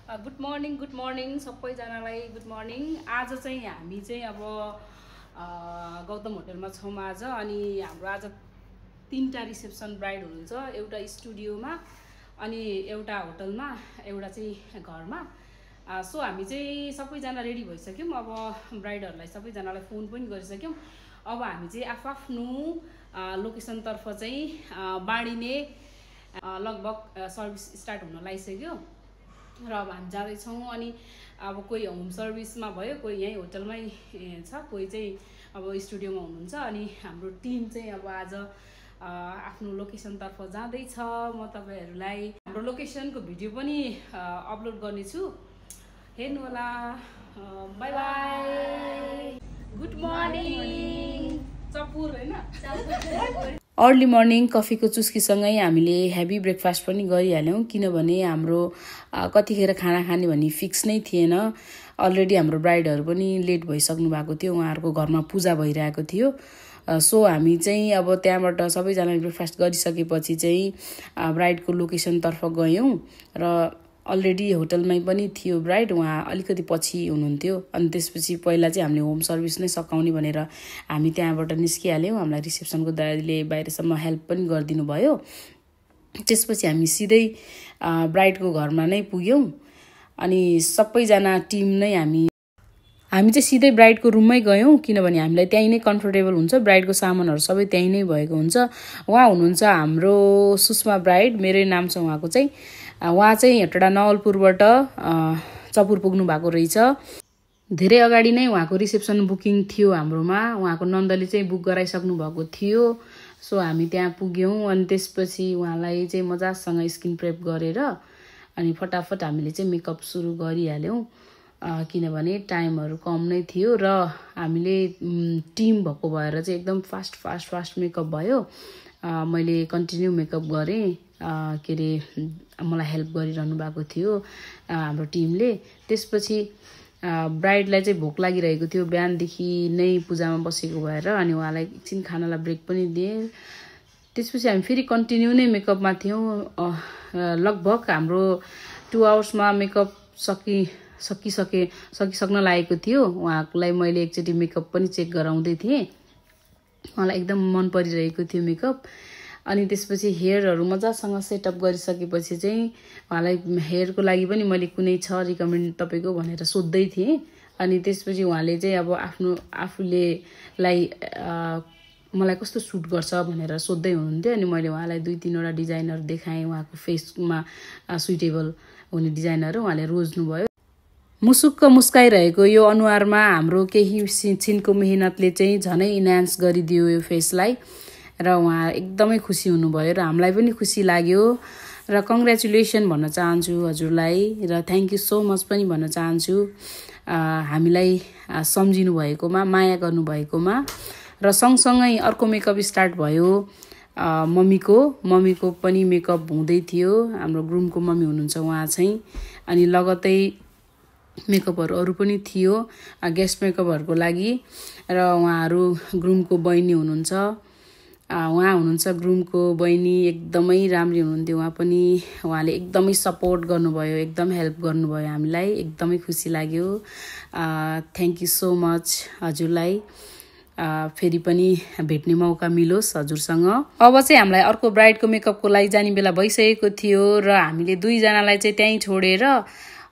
Good morning सबैजनालाई good morning. आज चाहिँ हामी चाहिँ अब गौतम होटलमा छौँ आज। अनि हाम्रो आज 3टा रिसेप्सन ब्राइड हुनुहुन्छ, एउटा स्टुडियोमा अनि एउटा होटलमा एउटा चाहिँ घरमा। सो हामी चाहिँ सबैजना रेडी भइसक्यौँ। अब ब्राइडहरूलाई सबैजनालाई फोन पनि गरिसक्यौँ। अब हामी चाहिँ आफ्नो लोकेसनतर्फ चाहिँ बाँडिने लगभग सर्भिस स्टार्ट हुन लागिसक्यो र अब हामी जाँदैछौँ। अनि अब कोही होम सर्भिसमा भयो, कोही यहीँ होटलमै छ, कोही चाहिँ अब स्टुडियोमा हुनुहुन्छ। अनि हाम्रो टिम चाहिँ अब आज आफ्नो लोकेसनतर्फ जाँदैछ। म तपाईँहरूलाई हाम्रो लोकेसनको भिडियो पनि अपलोड गर्नेछु, हेर्नुहोला। Bye bye, good morning. Chapur होइन, अर्ली मर्निङ कफीको चुस्कीसँगै हामीले हेभी ब्रेकफास्ट पनि गरिहाल्यौँ, किनभने हाम्रो कतिखेर खाना खाने भन्ने फिक्स नै थिएन। अलरेडी हाम्रो ब्राइडहरू पनि लेट भइसक्नु भएको थियो, उहाँहरूको घरमा पूजा भइरहेको थियो। सो हामी चाहिँ अब त्यहाँबाट सबैजनाले ब्रेकफास्ट गरिसकेपछि चाहिँ ब्राइडको लोकेसनतर्फ गयौँ र अलरेडी होटलमै पनि थियो ब्राइड, उहाँ अलिकति पछि हुनुहुन्थ्यो। अनि त्यसपछि पहिला चाहिँ हामीले होम सर्भिस नै सकाउने भनेर हामी त्यहाँबाट निस्किहाल्यौँ। हामीलाई रिसेप्सनको दाइले बाहिरसम्म हेल्प पनि गरिदिनु भयो। त्यसपछि हामी सिधै ब्राइडको घरमा नै पुग्यौँ। अनि सबैजना टिम नै हामी चाहिँ सिधै ब्राइडको रुममै गयौँ, किनभने हामीलाई त्यहीँ नै कम्फर्टेबल हुन्छ। ब्राइडको सामानहरू सबै त्यहीँ नै भएको हुन्छ। उहाँ हुनुहुन्छ हाम्रो सुषमा ब्राइड, मेरै नाम छ उहाँको चाहिँ। उहाँ चाहिँ हेटौँडा नवलपुरबाट चपुर पुग्नु भएको रहेछ। धेरै अगाडि नै उहाँको रिसेप्सन बुकिङ थियो हाम्रोमा, उहाँको नन्दले चाहिँ बुक गराइसक्नु भएको थियो। सो हामी त्यहाँ पुग्यौँ। अनि त्यसपछि उहाँलाई चाहिँ मजासँग स्किन प्रेप गरेर अनि फटाफट हामीले चाहिँ मेकअप सुरु गरिहाल्यौँ, किनभने टाइमहरू कम नै थियो र हामीले टिम भएको भएर चाहिँ एकदम फास्ट मेकअप भयो। मैले कन्टिन्यू मेकअप गरेँ, के अरे मलाई हेल्प गरिरहनु भएको थियो हाम्रो टिमले। त्यसपछि ब्राइडलाई चाहिँ भोक लागिरहेको थियो, बिहानदेखि नै पूजामा बसेको भएर। अनि उहाँलाई एकछिन खानालाई ब्रेक पनि दिएँ। त्यसपछि हामी फेरि कन्टिन्यू नै मेकअपमा थियौँ। लगभग हाम्रो 2 आवर्समा मेकअप सकिसक्न लागेको थियो। उहाँलाई मैले एकचोटि मेकअप पनि चेक गराउँदै थिएँ, उहाँलाई एकदम मन परिरहेको थियो मेकअप। अनि त्यसपछि हेयरहरू मजासँग सेटअप गरिसकेपछि चाहिँ उहाँलाई हेयरको लागि पनि मैले कुनै छ रिकमेन्ड तपाईँको भनेर सोध्दै थिएँ। अनि त्यसपछि उहाँले चाहिँ अब आफूलेलाई मलाई कस्तो सुट गर्छ भनेर सोध्दै हुनुहुन्थ्यो। अनि मैले उहाँलाई 2-3वटा डिजाइनहरू देखाएँ, उहाँको फेसमा सुइटेबल हुने डिजाइनहरू उहाँले रोज्नुभयो। मुसुक्क मुस्काइरहेको यो अनुहारमा हाम्रो केही छिनको मेहनतले चाहिँ झनै इन्हान्स गरिदियो यो फेसलाई। र उहाँ एकदमै खुसी हुनुभयो र हामीलाई पनि खुसी लाग्यो। र कङ्ग्रेचुलेसन भन्न चाहन्छु हजुरलाई, र थ्याङ्क यू सो मच पनि भन्न चाहन्छु हामीलाई सम्झिनु भएकोमा, माया गर्नुभएकोमा। र सँगसँगै अर्को मेकअप स्टार्ट भयो। मम्मीको पनि मेकअप हुँदै थियो। हाम्रो ग्रुमको मम्मी हुनुहुन्छ उहाँ चाहिँ। अनि लगतै मेकअपहरू अरू पनि थियो गेस्ट मेकअपहरूको लागि। र उहाँहरू ग्रुमको बहिनी हुनुहुन्छ, उहाँ हुनुहुन्छ ग्रुमको बहिनी, एकदमै राम्री हुनुहुन्थ्यो उहाँ पनि। उहाँले एकदमै सपोर्ट गर्नुभयो, एकदम हेल्प गर्नुभयो हामीलाई, एकदमै खुसी लाग्यो। थ्याङ्क यू सो मच हजुरलाई। फेरि पनि भेट्ने मौका मिलोस् हजुरसँग। अब चाहिँ हामीलाई अर्को ब्राइडको मेकअपको लागि जाने बेला भइसकेको थियो र हामीले 2जनालाई चाहिँ त्यहीँ छोडेर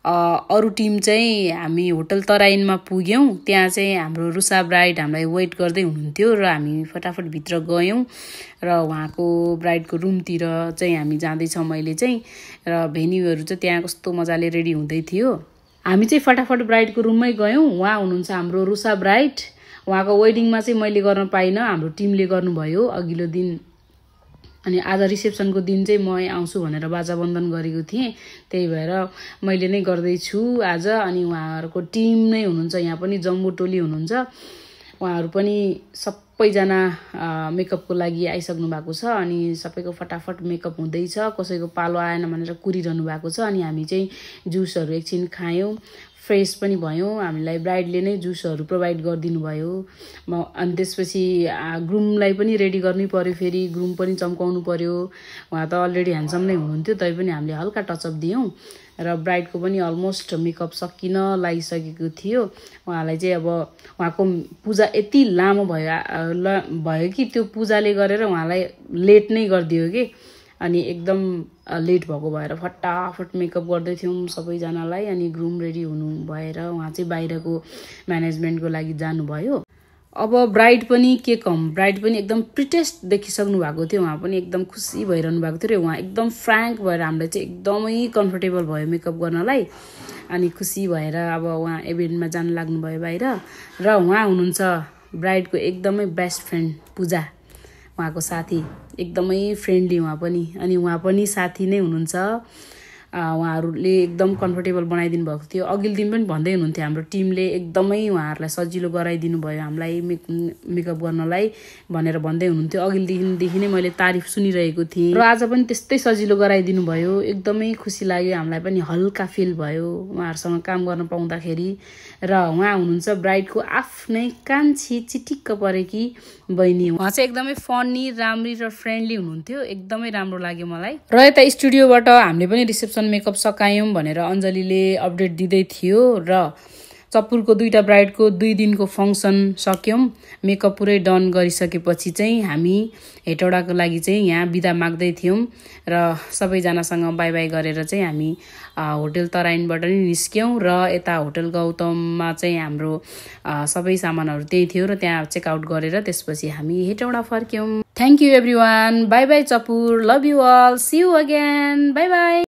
अरू टिम चाहिँ हामी होटल तराइनमा पुग्यौँ। त्यहाँ चाहिँ हाम्रो रुसा ब्राइड हामीलाई वेट गर्दै हुनुहुन्थ्यो र हामी फटाफट भित्र गयौँ र उहाँको ब्राइडको रुमतिर चाहिँ हामी जाँदैछौँ मैले चाहिँ। र भेन्यूहरू चाहिँ त्यहाँ कस्तो मजाले रेडी हुँदै थियो। हामी चाहिँ फटाफट ब्राइडको रुममै गयौँ। उहाँ हुनुहुन्छ हाम्रो रुसा ब्राइड। उहाँको वेडिङमा चाहिँ मैले गर्न पाइनँ, हाम्रो टिमले गर्नुभयो अघिल्लो दिन। अनि आज रिसेप्सनको दिन चाहिँ म आउँछु भनेर बाजा बन्दन गरेको थिएँ, त्यही भएर मैले नै गर्दैछु आज। अनि उहाँहरूको टिम नै हुनुहुन्छ, यहाँ पनि जम्बो टोली हुनुहुन्छ। उहाँहरू पनि सबैजना मेकअपको लागि आइसक्नु भएको छ। अनि सबैको फटाफट मेकअप हुँदैछ, कसैको पालो आएन भनेर कुरिरहनु भएको छ। अनि हामी चाहिँ जुसहरू एकछिन खायौँ, फ्रेस पनि भयौँ हामीलाई ब्राइडले नै जुसहरू प्रोभाइड गरिदिनु भयो अनि त्यसपछि ग्रुमलाई पनि रेडी गर्नै पर्यो फेरि ग्रुम पनि चम्काउनु पर्यो उहाँ त अलरेडी ह्यान्डसम नै हुनुहुन्थ्यो तैपनि हामीले हल्का टचअप दियौँ र ब्राइडको पनि अलमोस्ट मेकअप सकिन लागिसकेको थियो उहाँलाई चाहिँ अब उहाँको पूजा यति लामो भयो कि त्यो पूजाले गरेर उहाँलाई लेट नै गरिदियो कि अनि एकदम लेट भएको भएर फटाफट मेकअप गर्दै थियौँ सबैजनालाई अनि ग्रुम रेडी हुनु भएर उहाँ चाहिँ बाहिरको म्यानेजमेन्टको लागि जानुभयो अब ब्राइड पनि के कम ब्राइड पनि एकदम प्रिटेस्ट देखिसक्नु भएको थियो उहाँ पनि एकदम खुसी भइरहनु भएको थियो र उहाँ एकदम फ्र्याङ्क भएर हामीलाई चाहिँ एकदमै कम्फर्टेबल भयो मेकअप गर्नलाई अनि खुसी भएर अब उहाँ इभेन्टमा जान लाग्नुभयो बाहिर र उहाँ हुनुहुन्छ ब्राइडको एकदमै बेस्ट फ्रेन्ड पूजा उहाँको साथी एकदमै फ्रेन्डली उहाँ पनि अनि उहाँ पनि साथी नै हुनुहुन्छ उहाँहरूले एकदम कम्फर्टेबल बनाइदिनु भएको थियो अघिल्लो दिन पनि भन्दै हुनुहुन्थ्यो हाम्रो टिमले एकदमै उहाँहरूलाई सजिलो गराइदिनु भयो हामीलाई मेकअप गर्नलाई भनेर भन्दै हुनुहुन्थ्यो अघिल्लो दिनदेखि नै मैले तारिफ सुनिरहेको थिएँ र आज पनि त्यस्तै सजिलो गराइदिनु भयो एकदमै खुसी लाग्यो हामीलाई पनि हल्का फिल भयो उहाँहरूसँग काम गर्न पाउँदाखेरि र उहाँ हुनुहुन्छ ब्राइडको आफ्नै कान्छी चिटिक्क परेकी बहिनी उहाँ चाहिँ एकदमै फनी राम्री र फ्रेन्डली हुनुहुन्थ्यो एकदमै राम्रो लाग्यो मलाई र यता स्टुडियोबाट हामीले पनि रिसेप्सन मेकअप सकायौँ भनेर अञ्जलीले अपडेट दिँदै थियो र चप्पुरको 2टा ब्राइडको 2 दिनको फङ्सन सक्यौँ मेकअप पुरै डन गरिसकेपछि चाहिँ हामी हेटौडाको लागि चाहिँ यहाँ बिदा माग्दै थियौँ र सबैजनासँग बाई बाई गरेर चाहिँ हामी होटल तराइनबाट नि निस्क्यौँ र यता होटल गौतममा चाहिँ हाम्रो सबै सामानहरू त्यही थियो र त्यहाँ चेकआउट गरेर त्यसपछि हामी हेटौडा फर्क्यौँ thank you everyone bye bye Chapur love you all see you again bye by